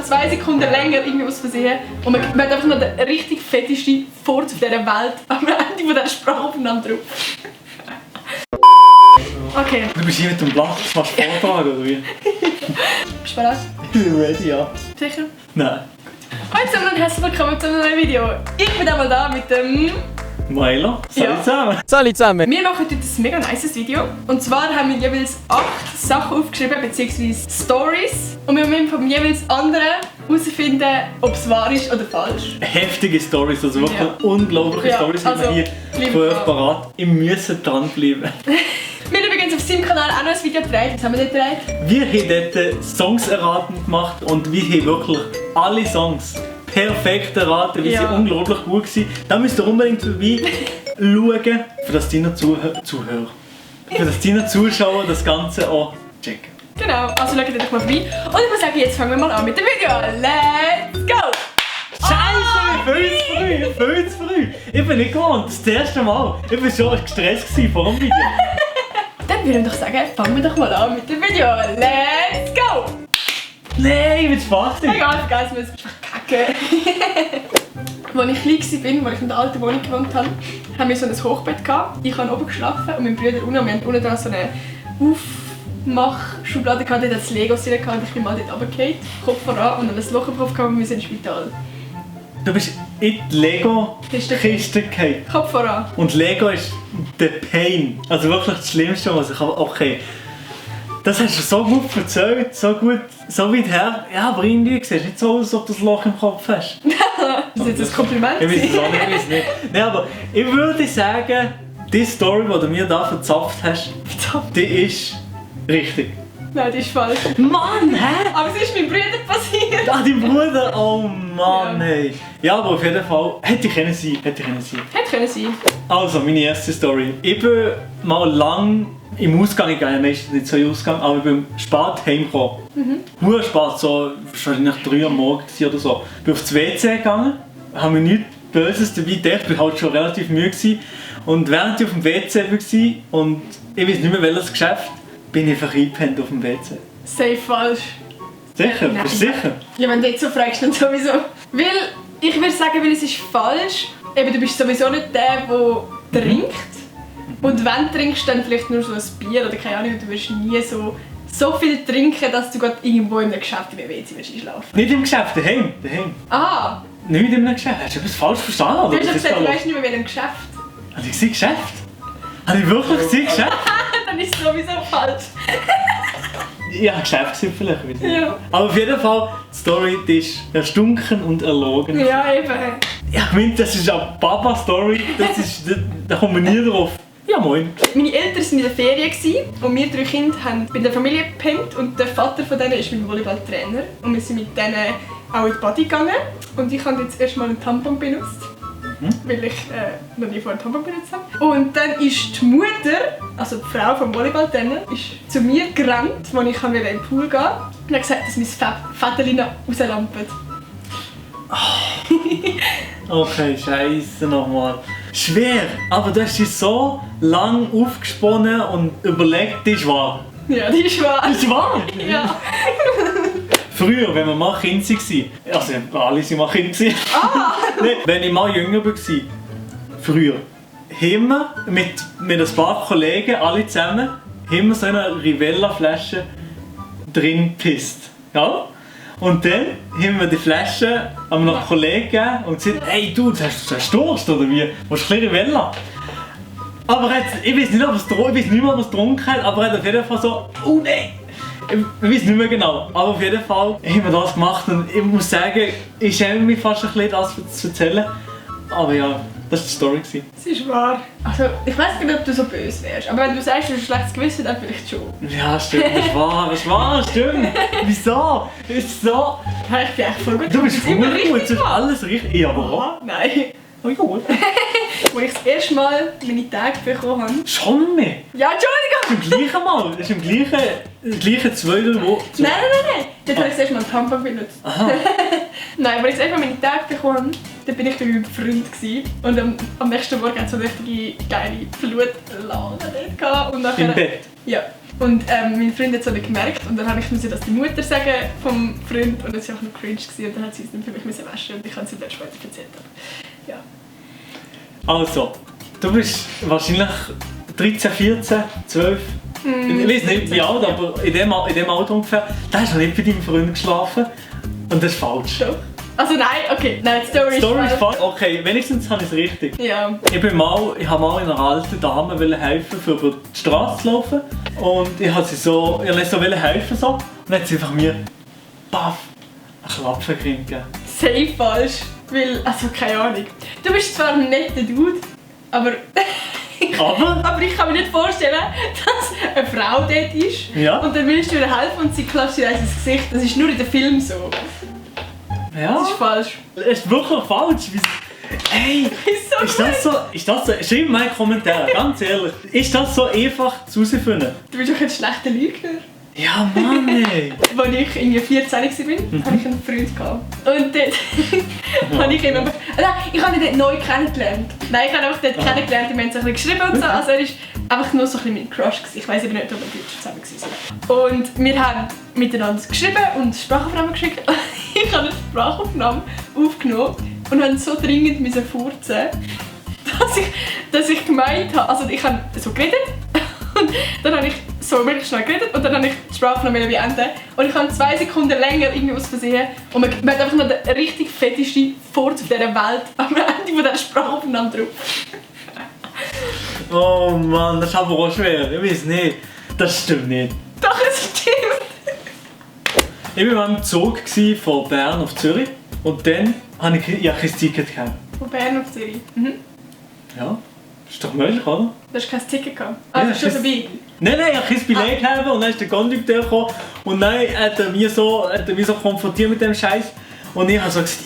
2 Sekunden länger irgendwie aus Versehen. Und man hat einfach noch den richtig fettesten Furz auf dieser Welt am Ende von dieser Sprachaufnahme drauf. Okay. Du bist hier mit dem Blatt, das machst du vortragen, oder wie? Bist du bereit? Ich bin ready, ja. Sicher? Nein. Hallo zusammen und herzlich willkommen zu einem neuen Video. Ich bin einmal da mit dem... Meiler, salut zusammen. Salut zusammen! Wir machen heute ein mega nices Video. Und zwar haben wir jeweils 8 Sachen aufgeschrieben, bzw. Stories. Und wir müssen vom jeweils anderen herausfinden, ob es wahr ist oder falsch. Heftige Stories, also wirklich Ja. unglaubliche Ja, Stories, die also, wir hier liebe für euch Frau. parat. Ihr müsst dranbleiben. Wir haben übrigens auf seinem Kanal auch noch ein Video gedreht. Was haben wir dort gedreht? Wir haben dort Songs erraten gemacht und wir haben wirklich alle Songs perfekt erraten, wie Ja. sie unglaublich gut waren. Da müsst ihr unbedingt vorbei schauen, für das deine Zuhörer, für das deine Zuschauer das Ganze auch checken. Genau, also schaut doch mal vorbei. Und ich muss sagen, jetzt fangen wir mal an mit dem Video. Let's go! Scheiße, viel zu früh! Ich bin nicht gewohnt, das ist das erste Mal. Ich war schon gestresst vor dem Video. Dann würde ich doch sagen, fangen wir doch mal an mit dem Video. Let's go! Nein, mit Spaß nicht. Egal, vergessen wir es. Ist kacke. Als ich klein war, als ich in der alten Wohnung gewohnt habe, haben wir so ein Hochbett gehabt. Ich habe oben geschlafen und mein Bruder unten. Wir hatten unten dran so eine Aufmachschublade gehabt, dort hat das Lego drin gehabt und ich bin mal dort runtergefallen, Kopf voran und dann ein Loch im Kopf gehabt und wir sind ins Spital. Du bist in die Lego-Kiste gefallen. Kopf voran. Und Lego ist der Pain. Also wirklich das Schlimmste, was ich habe. Okay. Das hast du so gut erzählt, so gut, so weit her. Ja, aber irgendwie siehst du nicht so aus, als ob du das Loch im Kopf hast. Das ist jetzt ein Kompliment. Ich weiß es auch nicht, ich weiß es nicht. Nein, aber ich würde sagen, die Story, die du mir da verzapft hast, die ist richtig. Nein, die ist falsch. Mann, hä? Aber es ist meinem Bruder passiert. Ah, dein Bruder? Oh Mann, Ja. hey. Ja, aber auf jeden Fall, hätte ich können sein. Hätte können sein. Also, meine erste Story. Ich bin mal lang im Ausgang gegangen, meistens nicht so im Ausgang, aber ich bin spät heimgekommen. Nur spät, so wahrscheinlich 3 Uhr morgens oder so. Ich bin aufs WC gegangen, habe mir nichts Böses dabei gedacht, ich war halt schon relativ müde gewesen. Und während ich auf dem WC war und ich weiß nicht mehr welches Geschäft, bin ich einfach eingepennt auf dem WC. Safe falsch. Sicher? Nein. Bist du sicher? Ja, wenn du jetzt so fragst, dann sowieso. Weil, ich würde sagen, weil es ist falsch. Eben, du bist sowieso nicht der trinkt. Und wenn du trinkst, dann vielleicht nur so ein Bier oder keine Ahnung, du wirst nie so viel trinken, dass du gerade irgendwo in einem Geschäft in der WC wirst einschlafen. Nicht im Geschäft, daheim. Ah, Nicht in einem Geschäft. Hast du etwas falsch verstanden? Oder? du hast doch Was ist gesagt, da du los? weißt nicht mehr, in welchem Geschäft. Habe ich gesagt Geschäft? Habe ich wirklich gesagt Geschäft? Dann ist es sowieso falsch. Ja, Geschäft gewesen vielleicht wieder. Ja. Aber auf jeden Fall, die Story die ist erstunken und erlogen. Ja, eben. Ja, ich meine, das ist eine Papa-Story, da kommen wir nie drauf. Ja, moin. Meine Eltern waren in der Ferien und wir 3 Kinder haben bei der Familie gepennt und der Vater von denen ist mein Volleyballtrainer. Und wir sind mit denen auch in die Body gegangen. Und ich habe jetzt erstmal einen Tampon benutzt. Weil ich noch nie vorher einen Tampon benutzt habe. Und dann ist die Mutter, also die Frau vom Volleyballtrainer, ist zu mir gerannt, als ich in den Pool gehen wollte. Und hat gesagt, dass mein Väterchen rauslampt. Okay, scheiße nochmal. Schwer, aber du hast dich so lang aufgesponnen und überlegt, das ist wahr. Ja, die ist wahr. Das ist wahr? Ja. Früher, wenn wir mal Kinder waren, also alle waren mal Kinder. Nein, wenn ich mal jünger war, früher, haben wir mit ein paar Kollegen, alle zusammen, haben wir so eine Rivella-Flasche drin gepisst. Ja? Und dann haben wir die Flasche einem Kollegen gegeben und gesagt, hey du, hast Durst oder wie? Willst du ein bisschen Rivella? Aber ich weiß nicht, ob er es getrunken hat, aber er hat auf jeden Fall so, oh nein! Ich weiß nicht mehr genau, aber auf jeden Fall haben wir das gemacht und ich muss sagen, ich schäme mich fast ein bisschen, das zu erzählen. Aber ja, das war die Story. Das ist wahr. Also, ich weiss nicht, ob du so böse wärst, aber wenn du sagst, du hast ein schlechtes Gewissen, dann vielleicht schon. Ja, stimmt, das ist wahr, stimmt. Wieso? Wieso? Ja, ich bin echt voll gut. Du bist immer voll gut, richtig du hast alles richtig. Ja, aber Nein. oh gut. Als ich das erste Mal meine Tage bekommen habe. Schon mehr. Ja, Entschuldigung! Im gleichen Mal, das ist im gleichen 2 Wochen. Nein. Dort habe ich das erste Mal einen Tampon benutzt. Aha. Nein, als ich das erste Mal meine Tage bekommen habe, dann bin ich bei meinem Freund gewesen. Und am nächsten Morgen hatte ich so eine richtige geile Flutlade dort. Und nachher, Im Bett. Ja. Und mein Freund hat es nicht gemerkt und dann musste ich das der Mutter sagen vom Freund und das war auch noch cringe gewesen, und dann hat sie es dann für mich waschen und ich habe es ihr dann später erzählt. Ja. Also, du bist wahrscheinlich 13, 14, 12. Ich weiß nicht wie alt, aber in dem Alter ungefähr. Da hast du nicht bei deinem Freund geschlafen und das ist falsch. Doch. Also nein, okay, nein, die Story ist falsch. Okay, wenigstens habe ich es richtig. Ja. Ich habe mal einer alten Dame helfen, für über die Straße zu laufen. Und ich wollte sie helfen. So. Und dann hat sie einfach mir baff, einen Klapp gegeben. Safe falsch. Weil, also keine Ahnung. Du bist zwar ein netter Dude, aber ich kann mir nicht vorstellen, dass eine Frau dort ist. Ja. Und dann willst du ihr helfen und sie klatscht dir ins Gesicht. Das ist nur in den Filmen so. Ja. Das ist falsch. Das ist wirklich falsch. Ey, ist das so? Schreib mal in die Kommentare, ganz ehrlich. Ist das so einfach herauszufinden? Du bist doch ein schlechter Lügner. Ja, Mann, ey. Als ich irgendwie 14 war, hatte ich einen Freund gehabt. Und dort habe ich immer... Nein, ich habe ihn dort neu kennengelernt. Nein, ich habe einfach dort kennengelernt, wir haben so ein bisschen geschrieben und so. Also er war einfach nur so ein bisschen mein Crush. Ich weiß aber nicht, ob wir zusammen waren. Und wir haben miteinander geschrieben und Sprachaufnahmen geschickt. Ich habe eine Sprachaufnahme aufgenommen und musste so dringend furzen, dass ich gemeint habe... Also ich habe so geredet und dann habe ich so wirklich schnell geredet und dann habe ich die Sprachaufnahme beenden und ich habe 2 Sekunden länger irgendwie aus Versehen und man hat einfach noch den richtig fettesten Furz auf dieser Welt am Ende von dieser Sprachaufnahme drauf. Oh Mann, das ist aber auch schwer. Ich weiß nicht. Das stimmt nicht. Doch, es stimmt! Ich war mal im Zug von Bern auf Zürich und dann habe ich kein Ticket gehabt. Von Bern auf Zürich? Mhm. Ja, das ist doch möglich, oder? Du hast kein Ticket gehabt? Ah, das ist schon vorbei? Nein, ich habe kein Billett gehabt und dann ist der Kondukteur gekommen und dann hat er mich so konfrontiert mit dem Scheiß und ich habe so gesagt,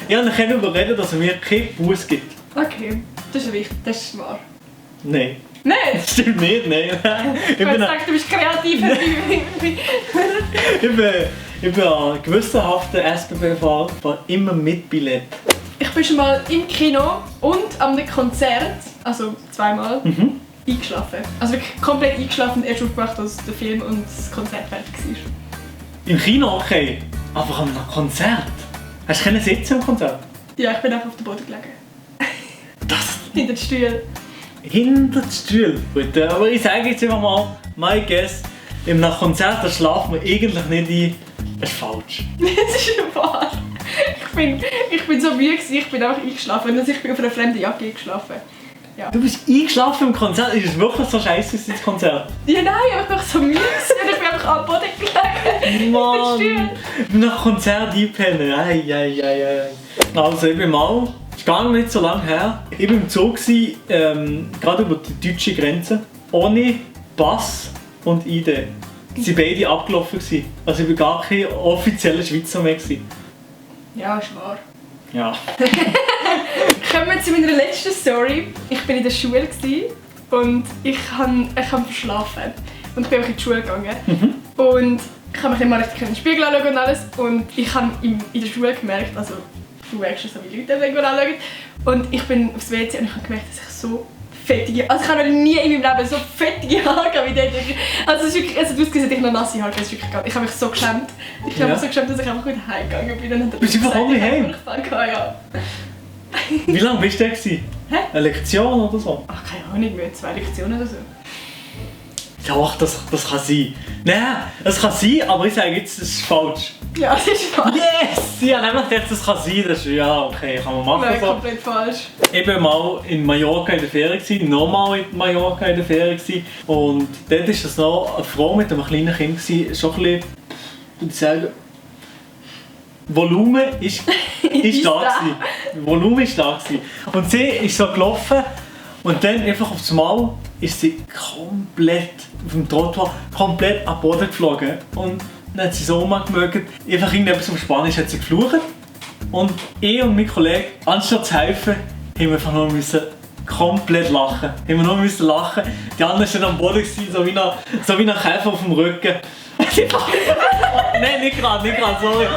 ich habe ihn überredet, dass er mir keinen Bus gibt. Okay, das ist richtig, das ist wahr. Nein. Nein! Das stimmt nicht, nein. Ich würde sagen, du bist kreativ. Ich bin ein gewissenhafter SBB-Fahrer, fahre immer mit Billett. Ich bin schon mal im Kino und am Konzert, also zweimal, eingeschlafen. Also wirklich komplett eingeschlafen und erst aufgewacht, als der Film und das Konzert fertig war. Im Kino okay, aber an einem Konzert? Hast du sitzen im Konzert? Ja, ich bin einfach auf dem Boden gelegen. Das... Hinter den Stühlen. Hinter den Stühlen? Gut, aber ich sage jetzt einfach mal, my guess, im Konzert schlafen wir eigentlich nicht ein. Das ist falsch. Das ist wahr. Ich bin so müde, ich bin einfach eingeschlafen. Also ich bin auf einer fremden Jacke eingeschlafen. Ja. Du bist eingeschlafen im Konzert? Ist es wirklich so scheiße, das Konzert? Ja, nein, ich war so müde und ich bin einfach am Boden gelegen. Mann! Nach Konzert einpennen. Ei. Also ich bin mal, es ist gar nicht so lange her, ich war im Zoo, gerade über die deutsche Grenze, ohne Pass und ID. Sie waren beide abgelaufen. Also ich war gar kein offizieller Schweizer mehr. Ja, ist wahr. Ja. Kommen wir zu meiner letzten Story. Ich war in der Schule und ich habe verschlafen. Und ich bin auch in die Schule gegangen. Und ich habe mich immer richtig in den Spiegel anschauen und alles. Und ich habe in der Schule gemerkt, also du merkst schon so, wie Leute den anschauen. Und ich bin aufs WC und ich habe gemerkt, dass ich so fettige... Also ich habe noch nie in meinem Leben so fettige Haare wie dort. Also es ist wirklich... Also du hast gesehen, ich habe noch nasse Haare. Ich habe mich so geschämt. Ich habe mich so geschämt, dass ich einfach wieder heimgegangen bin. Und bist du einfach ohne heim? Ja. Wie lange bist du da? Hä? Eine Lektion oder so? Ach, keine Ahnung, wir haben 2 Lektionen oder so. Ja, das kann sein. Nein, es kann sein, aber ich sage jetzt, das ist falsch. Ja, das ist falsch. Yes! Ich habe nämlich gedacht, das kann sein. Das ist, ja, okay, kann man machen. Nein, so. komplett falsch. Ich war mal in Mallorca in der Ferien, nochmal in Mallorca in der Ferien. Und dort war es noch eine Frau mit einem kleinen Kind. Schon ein bisschen, würde ich sagen, Volumen ist da. Volumen ist da. Und sie ist so gelaufen und dann einfach aufs Mal ist sie komplett auf dem Trottoir komplett am Boden geflogen. Und dann hat sie so umgemögt, einfach irgendetwas auf Spanisch hat sie geflucht. Und ich und mein Kollege, anstatt zu helfen, haben wir einfach nur komplett lachen. Die anderen waren am Boden, so wie ein Käfer auf dem Rücken. Nein, nicht gerade, sorry.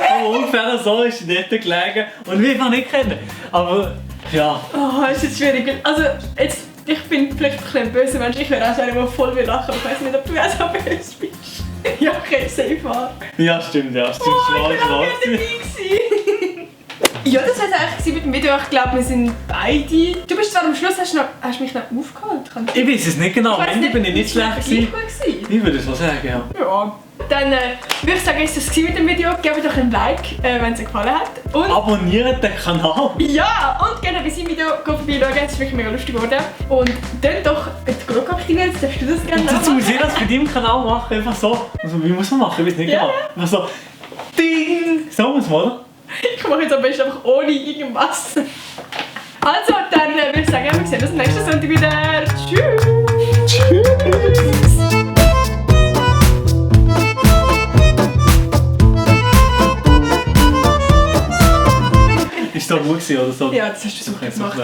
Aber ungefähr so ist sie dort gelegen und wir einfach nicht kennen. Aber Ja. Oh, ist jetzt schwierig. Also, jetzt, ich bin vielleicht ein bisschen böse Mensch. Ich wäre auch so einer, der voll will lachen, aber ich weiß nicht, ob du auch so böse bist. Ja, okay, safe war. Ja, stimmt, ja. Stimmt, Oh, ich bin auch gerne dabei gewesen. Ja, das war es eigentlich mit dem Video. Ich glaube, wir sind beide... Du bist zwar am Schluss, hast mich noch aufgeholt. Ich weiß es nicht genau, am Ende bin ich nicht schlecht gewesen. gewesen. Ich würde so sagen, ja. Ja. Dann würde ich sagen, ist das mit dem Video. Gebt doch ein Like, wenn es euch gefallen hat. Und Abonniert den Kanal. ja, und gerne bei seinem Video vorbeischauen. Es ist wirklich mega lustig geworden. Und dann doch mit Krokodil, jetzt darfst du das gerne Jetzt muss ich das bei deinem Kanal machen, einfach so. Also, wie muss man machen? Ich weiß nicht genau. Einfach so. Ding! So muss man, oder? Ich mache jetzt am besten einfach ohne irgendwas. Also, dann würde ich sagen, wir sehen uns nächsten Sonntag wieder. Tschüss! Tschüss! Ist das gut gewesen, oder so? Ja, das hast du super gemacht.